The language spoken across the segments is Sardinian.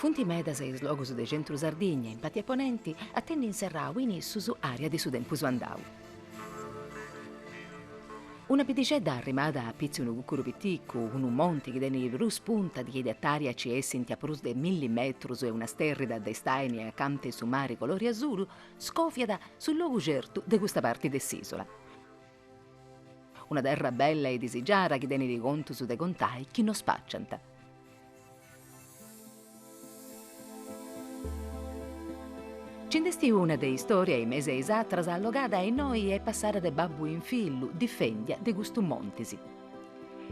Funt medas is logus de centru Sardigna, in pati 'e ponenti, a tenni inserrau in issus aria de su tempus andau. Una biddixedda arrimada a pitzu 'e unu cucuru piticu, unu monti chi tenit prus punta chi de ataria ci essint a prus de milli metrus e una sterrida de staini acanta 'e su mari colori asulu, scoviat su logu certu de custa parti de s'isula. Una terra bella e disigiara chi tenit contus de contai chi no spaciant. Ci nd'est una de istoria in mesu a is atras allogada innoi e passada de babbu in fillu, difendia de custus montis.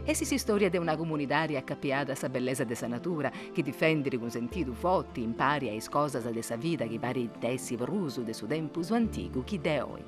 Est s'istoria de una comunidadi acapiada a sa bellesa de sa natura, chi difendit cun sentidu forti impari a is cosas de sa vida chi parint essi prus de su tempus antigu chi de oi.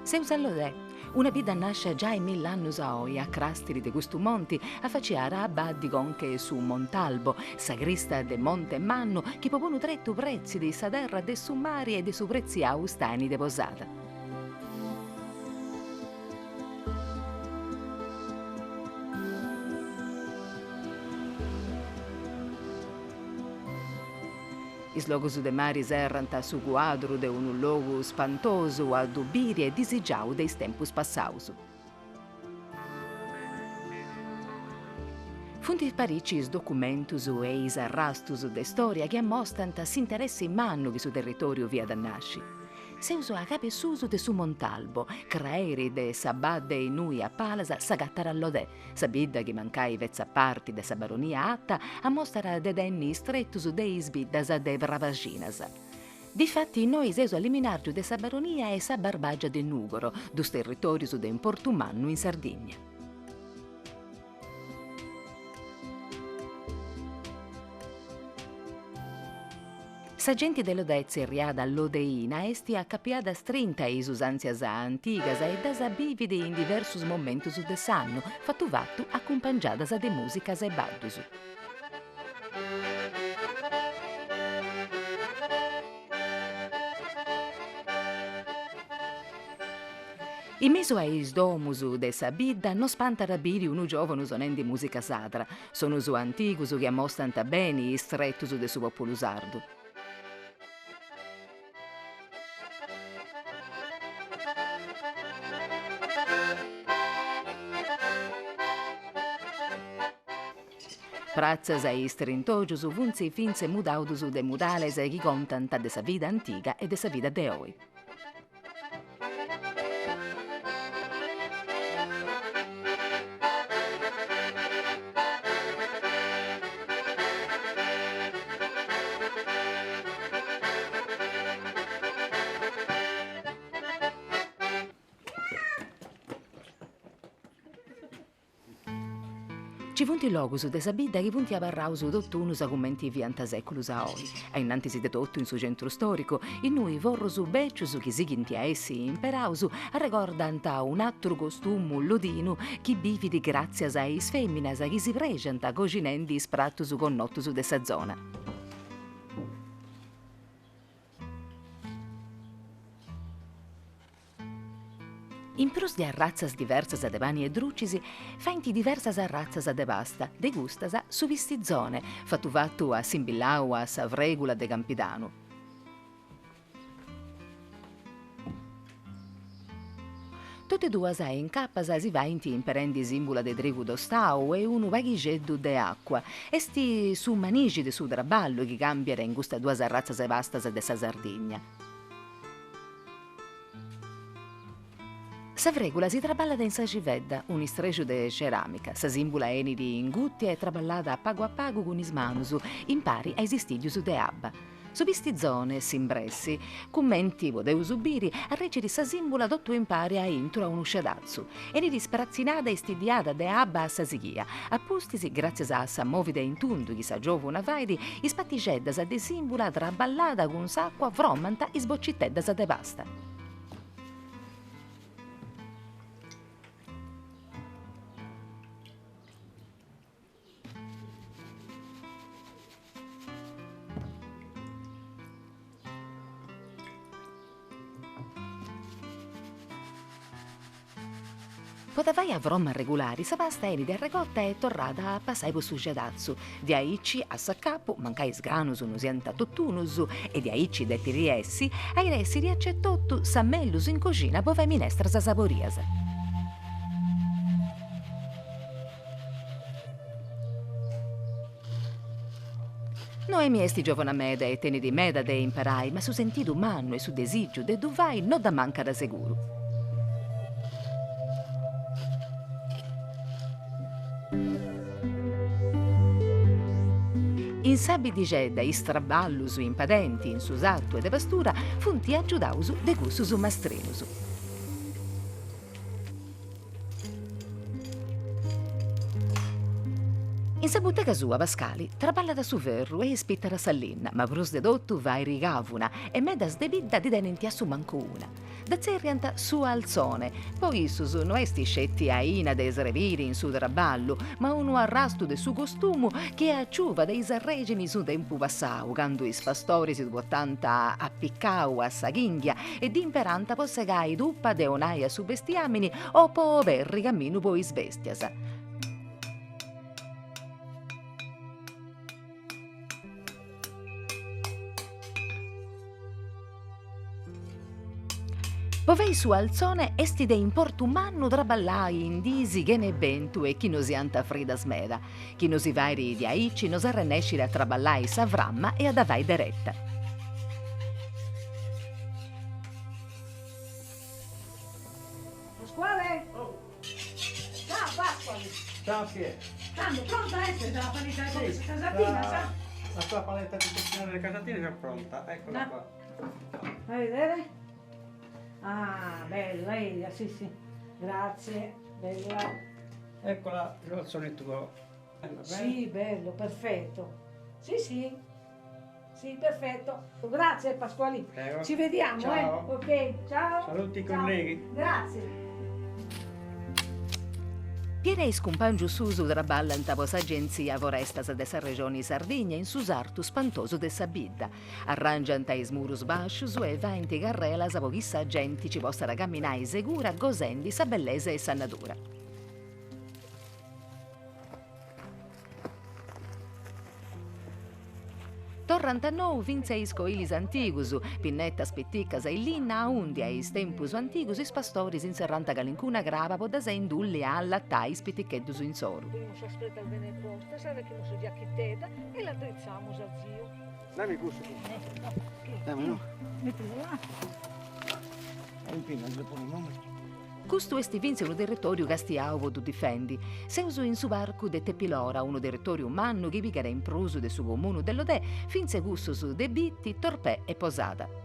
Seus a Lodè, una bidda nàscia giai mill'annus a oi a cràstiri de custu monti, afaciara a baddi conca 'e su Montalbo, sa crista de Monte Mannu chi po bonu tretu pretzit sa terra de su mari e de su pretziau stàini de Posada. Is logus de mari serrant su cuadru de unu logu spantosu a ddu biri e disigiau de is tempus passaus. Funt parici is documentus e is arrastus de storia chi ammostant s'interessi mannu chi su territoriu fiat a nasci. Seus a cabu 'e susu de su Montalbo, craeri de sa badde innui a palas s'agatat Lodè, sa bidda chi mancai fetzat parti de sa Baronia Ata ammostat de tenni is tretus de is biddas de Brabaxinas. Difati innoi seus a liminàrgiu de sa Baronia e sa Barbàgia de Nùgoro, dus territòrius de importu mannu in Sardigna. Sa genti de Lodè tzerriada Lodeina esti acapiada strinta a is usàntzias antigas e ddas bivit in diversus momentus de s'annu, fatu fatu acumpangiadas de mùsicas e baddus. In mesu a is domus de sa bidda no spantat a biri unu giòvanu sonendi mùsica sadra, sonus antigus chi ammostant beni is tretus de su pòpulu sardu. Pratzas e istrintògius funt fintzas mudaus de murales chi contant de sa vida antiga e de sa vida de oi. Ci funt logus de sa bidda chi funt abarraus totu unus cumenti fiant sèculus a oi, a innantis de totu in su centru stòricu, innui forrus bècius chi sighint a essi imperaus arregordant un'atru costumu lodinu chi bivit gràtzias a is fèminas chi si prexant coxinendi is pratus connotus de sa zona. In prus de arratzas diversas de pani e drucis, faint diversas arratzas de pasta, de custas su pistizone, fatu fatu assimbillau a sa fregula de Campidanu. Totu e duas incapas si faint imperendi sìmbula de trigu tostau e unu paghixeddu de àcua. Est su manixi de su traballu chi càmbiat in custas duas arratzas de pastas de sa Sardigna. Sa fregula si traballat in sa xivedda, un'istrexu de ceràmica. Sa sìmbula 'enit ingùtia e traballada a pagu a pagu cun is manus, impari a is istìddius de abba. Su pistizone, s'imbressi, cumenti podeus biri, arrecit sa sìmbula totu impari a intru a unu scedatzu. 'Enit spratzinada e istiddiada de abba a sa sighia. A pustis, gràtzias a sa mòvida in tundu chi sa giòvuna fait, is patixeddas de sìmbula traballada cun s'àcua fromant is bociteddas de pasta. Po dda fai a froma regulari sa pasta 'enit arregorta e torrada a passai po su scedatzu, diaici a s'acabu, mancai is granus no siant totunus e diaici depiri essi, at a essiri acetotu sa mellus in coxina po fai minestras saborias. Noemi est giovana meda e tenit meda de imparai, ma su sentidu mannu e su desìgiu de ddu fai no dd'amancat seguru. In sa biddixedda is traballus in padenti, in su sartu e de pastura funt agiudaus de cussus mastrinus. In sa butega sua Pascali traballat su ferru e ispittat sa linna, ma prus de totu fait càvuna e medas de bidda ndi tenint a su mancu una. Dda tzerriant su altzone, po issus no est sceti aina de srebiri in su traballu, ma unu arrastu de su costumu chi aciuvat is arrèxinis de su tempus passau, candu is pastoris ddu portànt apicau a sa chinghia e dd'imperànt po segai tupa de 'onai a su bestiàmini o po oberri caminu po is bèstias. Po fai su altzone est de importu mannu traballai in diis chene bentu e chi no siant fridas meda. Chi no si fait diaici no s'arrennescit a traballai sa frama e a dda fai dereta. Pasquale? Oh. Ciao Pasquale. Ciao Pier. Tando, pronta est sa paletta con le casatinas? La, la tua paletta di cucinare le casatine è pronta, eccola qua. Fai vedere? Ah, bella Elia, sì sì. Grazie, bella. Eccola il alzone tuo. Sì, bello, perfetto. Sì, sì. Sì, perfetto. Grazie Pasqualì. Prego. Ci vediamo, ciao. eh. Ok, ciao. Saluti i colleghi. Grazie. Piera e is cumpàngius suus traballant po s'Agentzia Forestas de sa Regioni Sardigna in su sartu spantosu de sa bidda. Arrangiant is murus bàscius e faint carrelas po chi sa genti ci possat caminai segura gosendi sa bellesa 'e sa nadura. Torrant a nou fintzas is coilis antigus, pinnetas piticas 'e linna aundi a is tempus antigus is pastoris inserrant calincuna craba po ddas indulli a allatai is piticheddus insoru. Ponimus sas pretas bene postas, arrechimus sa giachitedda e l'addritzamus a ziu. Dami cussu tu. Dami no. Mettilo là. E in pinna nde ponimus. Custu est fintzas unu territòriu castiau po ddu difendi. Seus in su parcu de Tepilora, unu territòriu mannu chi pigat in prus de su comunu de Lodè fintzas cussus de Bitti, Torpè e Posada.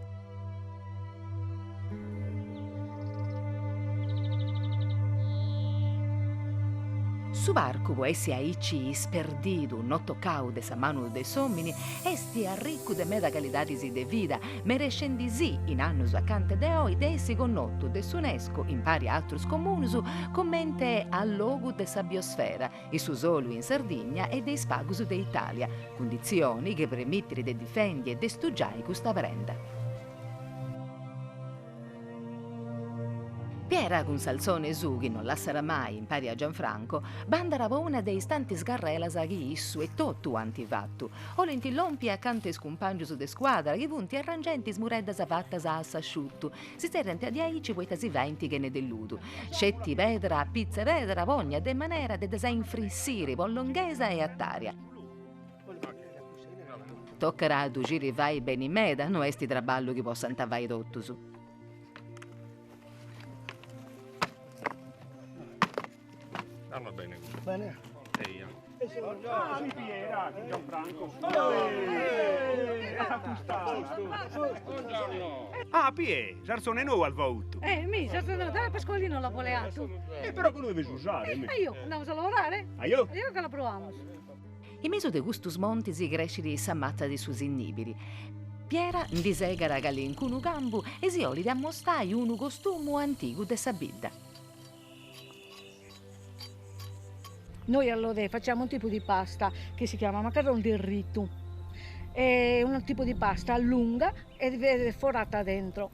Su parcu, po essi aici isperdidu, no tocau de sa manu de s'òmini, est arricu de meda calidadis de vida, merescendisì, in annus acanta de oi, de essi connotu de s'Unesco, impari a atrus comunus, comente a logu de sa biosfera, in su solu in Sardigna e de is pagus de Italia, cunditzioni chi permitit de difendi e de stugiai custa prenda. Piera cun s'altzone suu chi non lassat mai impari a Gianfranco, bandat po una de is tantis carrelas chi issu e totu ant fatu. Olint lompi acanta is cumpàngius de scuadra chi funt arrangendi is mureddas fatas a s'asciutu. Si tzerriant diaici poita si faint chene de ludu. Sceti pedra a pitza 'e pedra po 'onnia de manera de ddas infrissiri po longhesa e atària. Tocat a ddu sciri fai beni meda, no est traballu chi possant fai totus. Andat bene custu. Bene. Eia. Ah, si Piera, cun Gianfranco. Ah, Pie, s'arzone nou as fautu. Eh, mi, s'arzone nou, dai Pasqualino l'apo leatu. E però lu deves usare, mi. Aio, andamus a lavorare? Aio. Aio ca la proamus. In mesu de custus montis crescit sa mata de su zinnibiri. Piera ndi segat calincunu cambu e si 'olit ammostai unu costumu antigu de sa bidda. Noi a Lodè facciamo un tipo di pasta che si chiama macarroni di ritu. È un tipo di pasta lunga ed è forata dentro.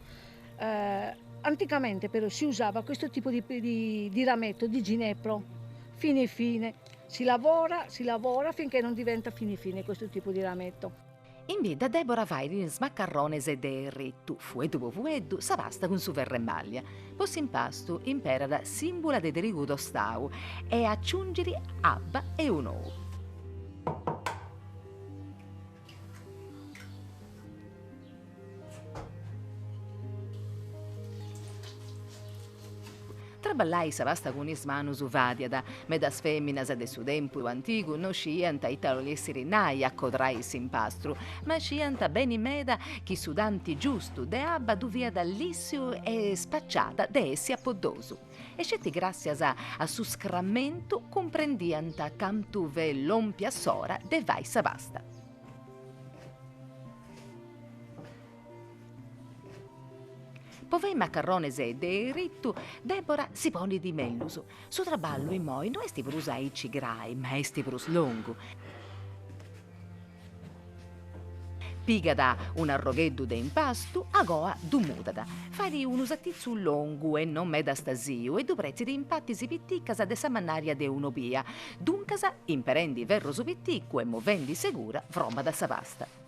Anticamente però si usava questo tipo di di rametto, di ginepro, fine fine. Si lavora, si lavora finché non diventa fine fine questo tipo di rametto. In bidda Debora fait is macarrones de erritu, fueddu po fueddu, sa pasta cun su ferr'e maglia. Po s'impastu imperat sìmbula de trigu tostau e aciungit abba e un'ou. Traballai sa pasta cun is manus fadiat, medas fèminas de su tempus antigu no sciiant ita 'olessiri nai acodrai s'impastru, ma sciiant beni meda chi su tanti giustu de abba ddu fiat lìssiu e spaciat de essi apoddosu. E sceti gràssias a su scramentu cumprendiant cantu fet lòmpia s'ora de fai sa pasta. Po fai macarrones de erritu, Debora si ponit mellus. Su traballu immoi no est prus aici grai, ma est prus longu. Pigat un'arrogheddu de impastu, agoa ddu mudat. Fait unu satitzu longu e non meda stasiu e ddu pretzit in partis piticas de sa mannària de un'obia. Duncas, imperendi ferrus piticu e movendi segura, fromat sa pasta.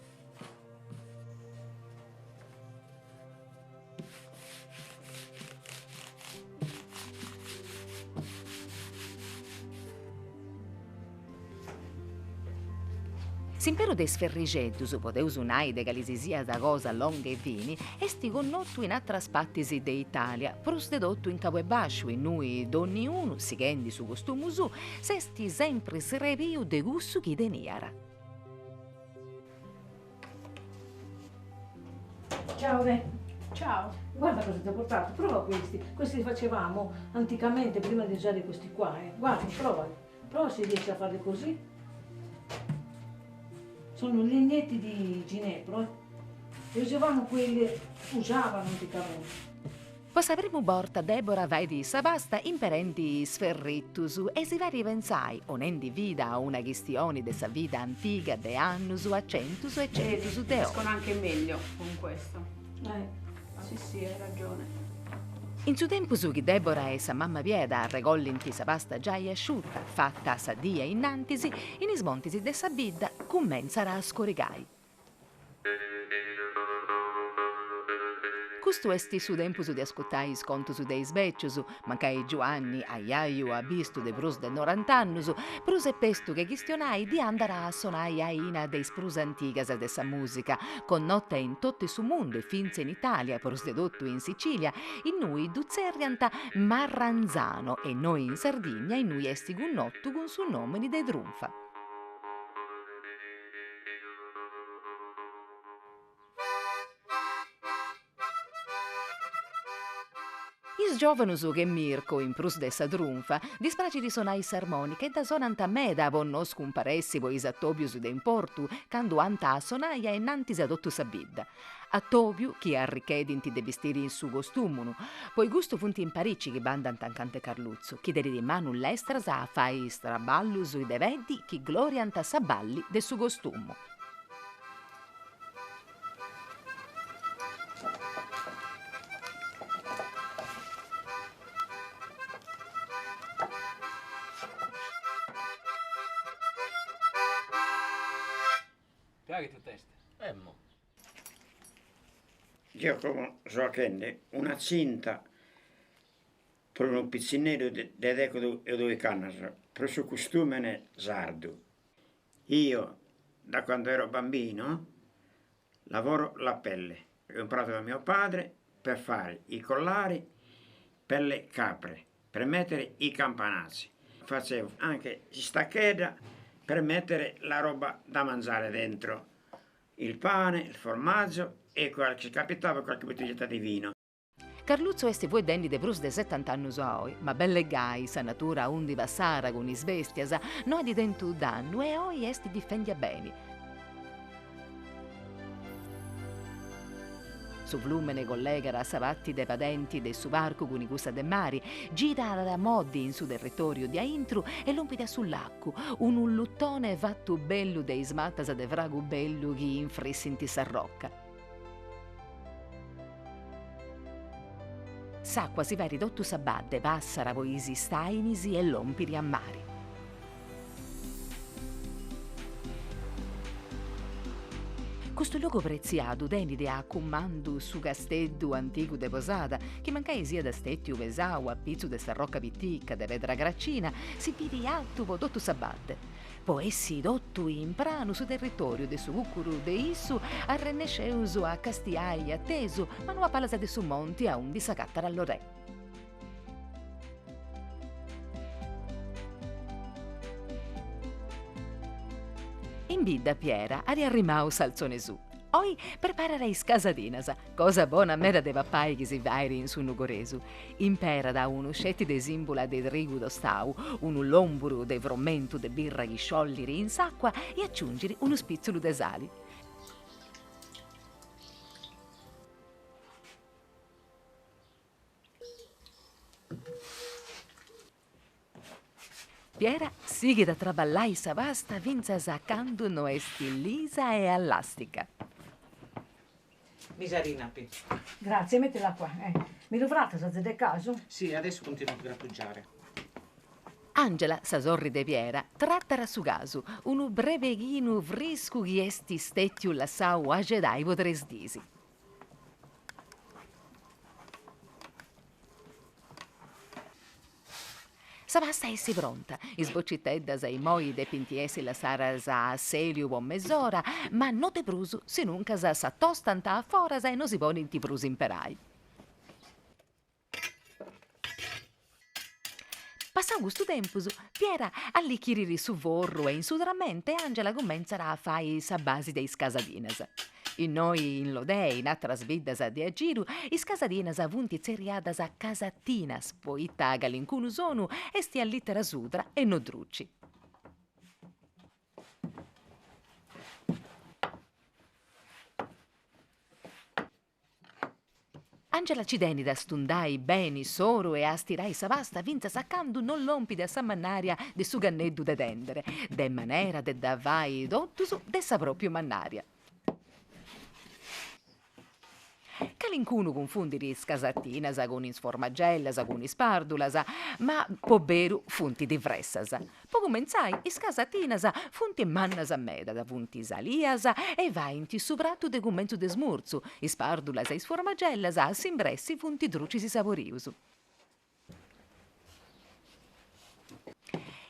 S'imperu de is ferrixeddus, podeus nai de calisisiat cosa longa e fini, est connotu in atras partis de Italia, prus de totu in Cabu 'e Basciu, innui donniunu, sighendi su costumu suu, s'est sempri srebiu de cussu chi teniat. Ciao Re. Ciao. Guarda cosa ti ho portato, prova questi. Questi li facevamo anticamente prima di usare questi qua, eh. Guarda, prova. Prova se riesci a farli così. Sono legnetti di ginepro, eh. E usavamo quelli, usavano anticamente. Po sa primu borta Debora fait sa pasta imperendi is ferritus e si fait pentzai, 'onendi vida a una chistioni de sa vida antiga de annus a centus e centus de oi. Escono anche meglio con questo. Eh. Sì sì, hai ragione. In su tempus chi Debora e sa mamma Piera arregollint sa pasta giai asciuta, fata sa die innantis, in is montis de sa bidda cumentzat a scorigai. Custu est su tempus de ascurtai is contus de is bècius, mancai Giuanni, aiaiu abistu de prus de norant'annus, prus e pestu che chistionai ddi andat a sonai aina de is prus antigas de sa mùsica, connota in totu su mundu e fintzas in Italia, prus de totu in Sicilia, innui ddu tzerriant marranzano e innoi in Sardigna innui est cunnotu cun su nòmini de trunfa. Is giòvanus che Mirko, in prus de sa trunfa, ddis praxit sonai s'armònica e dda sonant meda po no scumparessi po is atòbius de importu candu ant a sonai a innantis a totu sa bidda. Atòbiu chi arrichedint de bistiri in su costùmunu, po custu funt in parici chi bandant acant'e Carlutzu, chi tenit manus lestras a fai is traballus de peddi chi gloriant sa balli de su costumu. Piaghet t'est? Emmo. Jeo como so achende una tzinta pro unu pitzinneddu de deghe o doich'annos pro su costùmene sardu. Io, da quando ero bambino, lavoro la pelle, ho imparato da mio padre per fare i collari per le capre, per mettere i campanazzi. Facevo anche s'istachedda per mettere la roba da mangiare dentro, il pane, il formaggio e se capitava qualche bottiglietta di vino. Carluzzo est fueddendi de prus de setant'annus a oi, ma bell'e gai sa natura aundi passara cun is bestias no at tentu dannu e oi est difendia beni. Su flumene collegat sa parti de padenti de su parcu cun cussa de mari, girat moddi in su territoriu de aintru e lompit a su lacu, unu lutone fatu bellu de is matas de fragu bellu chi infrissint sa roca. S'àcua si fait totu sa badde, passat po is stàinis e lòmpit a mari. Custu logu pretziadu tenit a cumandu su casteddu antigu de Posada, chi mancai siat stètiu pesau a pitzu de sa roca pitica de pedra cracina, si biri altu po totu sa badde. Po essi totu in pranu su territòriu de su cùcuru de issu arrennesceus a castiai atesu, ma no a palas de su monti aundi s'agatat Lodè. In bidda Piera at arrimau s'altzone suu. Oi preparat is casadinas, cosa bona meda de papai chi si fait in su nugoresu. Imperat unu sceti de sìmbula de trigu tostau, unu lòmburu de fromentu de birra chi sciollit in s'àcua e aciungit unu spìtzulu de sali. Piera sighit a traballai sa pasta fintzas a candu no est lisa e alàstica. Mi s'arina, Pi. Grazie, mettila qua. Eh. Mi lu frattas sa zedda 'e casu? Sì, adesso continuo a grattugiare. Angela, sa sorri de Piera, trattat su casu, unu brebeghinu friscu chi est stètiu lassau axedai po tres dis. Sa pasta est pronta, is bociteddas imoi depint essi lassadas a assèliu po mes'ora, ma no de prus, sinuncas s'atostant a foras e no si podint prus imperai. Passau custu tempus, Piera allichirit su forru e in su tramente Angela cumentzat a fai sa basi de is casadinas. Innoi in Lodè e in àteras biddas de a giru, is casadinas funt tzerriadas casatinas poita calincunu sonu est a lìtera sudra e no druci. Angela ci tenit a stundai beni s'oru e a stirai sa pasta fintzas a candu non lompit a sa mannària de su canneddu de tèndere, de manera de dda fai totus de sa pròpiu mannària. Calincunu cunfundit is casatinas cun is formagellas, cun is pàrdulas, ma po beru funt divressas. Po cumentzai, is casatinas funt mannas meda, funt salias e faint su pratu de cumentzu de smurtzu, is pàrdulas e is formagellas a s'imbressi funt drucis saborius.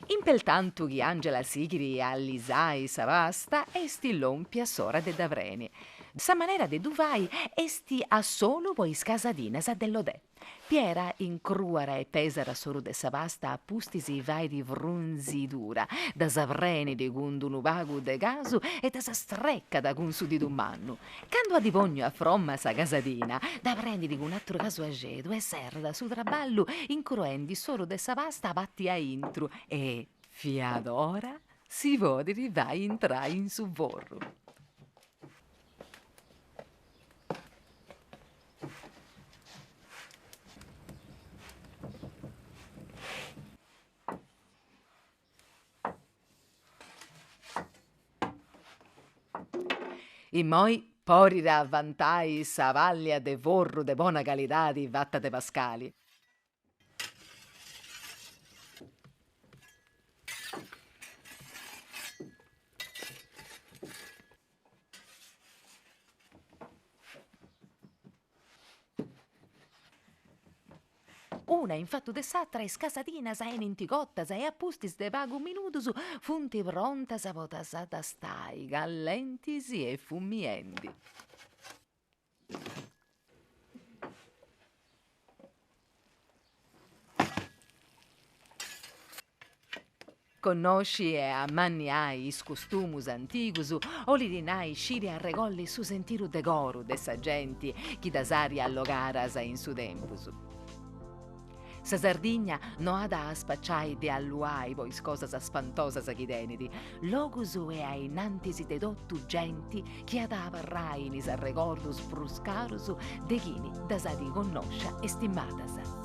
Impertantu chi Angela sighit a allisai sa pasta, est lòmpia s'ora de dda preni. Sa manera de ddu fai est a solu po is casadinas de Lodè. Piera incruat e pesat s'oru de sa pasta a pustis fait frunzidura, ddas prenit cun d'unu pagu de casu e ddas strecat cun su didu mannu. Candu at pònniu a froma sa casadina, dda prenit cun atru casu axedu e serrat su traballu incruendi s'oru de sa pasta a pati a intru e, fiat ora, si podit fai intrai in su forru. Immoi podit avantai sa pàllia de forru de bona calidadi fata de Pascali. Una in fatu de s'atra is casadinas 'enint cotas e a pustis de pagu minudus funt prontas po ddas tastai callentis e fumiendi. Connosci e amanniai is costumus antigus 'olit nai sciri arregolli su sentiru de coru de sa genti chi ddas at allogadas in su tempus. Sa Sardigna no at a spaciai de alluai po is cosas spantosas chi tenit, logus e ainnantis de totu genti chi at a abarrai in is arregordus prus carus de chini ddas at connoscia e stimadas.